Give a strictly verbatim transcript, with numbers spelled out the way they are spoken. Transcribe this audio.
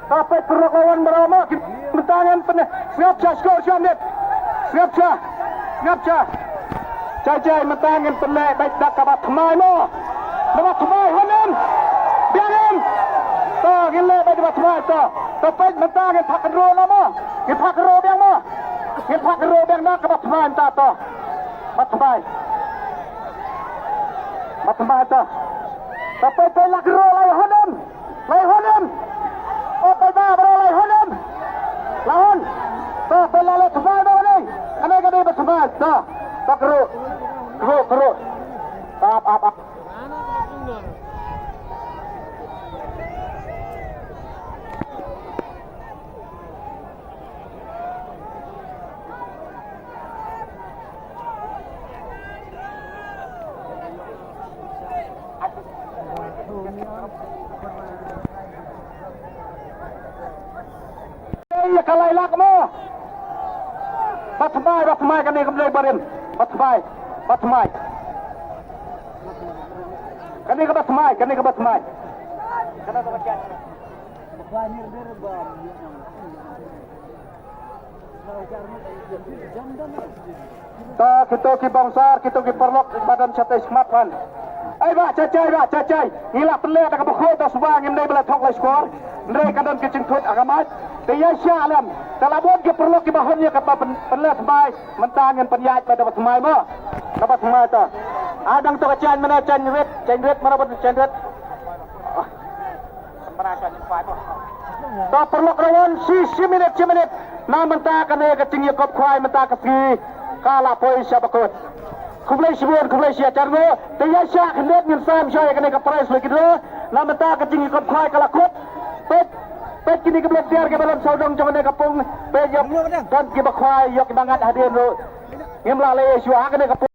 Ka peit paralok, la wan baroh mo, ki mynta ngin pynleh, sngap sha, sngap sha, sngap sha, sngap sha. Jai jai, mynta ngin pynleh beit da kaba thymmai mo. Kaba thymmai, hon em. Biang em. To, ngin leh beit kaba thymmai to. To peit mynta ngin phah kynroh na mo. Ngin phah kynroh biang mo. Ngin phah kynroh biang na kaba thymmai mynta to. Ba thymmai. Ba thymmai ta. Ta peit peit la kynroh, la hon em. La hon em. O peit ba ba la hon em. La hon. Ta peit la la thymmai ba ni. Kane kane ba thymmai ta. Ta kynroh. Kynroh kynroh. Ap ap ap. Ïa ka lai lak mo. Ba thymmai, ba thymmai kane kam dei barim. Ba thymmai, ba thymmai. Kane ka ba thymmai, kane ka ba thymmai. Kane ka ba thymmai. Ta kito ki bouncer, kito ki paralok ba don shatei smat wan. Ai ba, cha chai ba, cha chai. Ngi la pynleh da kaba khuid da suba, ngim dei ba la thok la skor. Hynrei ka don ki jingthut ha ka mat. Te ïa sha lem. Te la bun ki paralok kiba hon ïa kaba pyn-, pynleh thymmai. Mynta ngin pynïaid ba da ba thymmai mo. Da ba thymmai ta. A dang to ka chain mana chain rit, chain rit mana ba chain rit. To paralok, la wan shi, shi minit, shi minit. Na mynta kane ka jingïakop khwai mynta ka sngi ka la poi sha ba kut. Khublei shibun, khublei shi hajar nguh. Te ïa sha khyndiat ngin sam sha ïa kane ka prize lucky draw. Na mynta ka jingïakop khwai ka la kut. Peit, peit kine ki volunteer kiba don sawdong jong kane ka pung. Peit ïa don kiba khwai ïa kiba ngat hadien ruh. Ngim lah leh shuwa ha kane ka pung.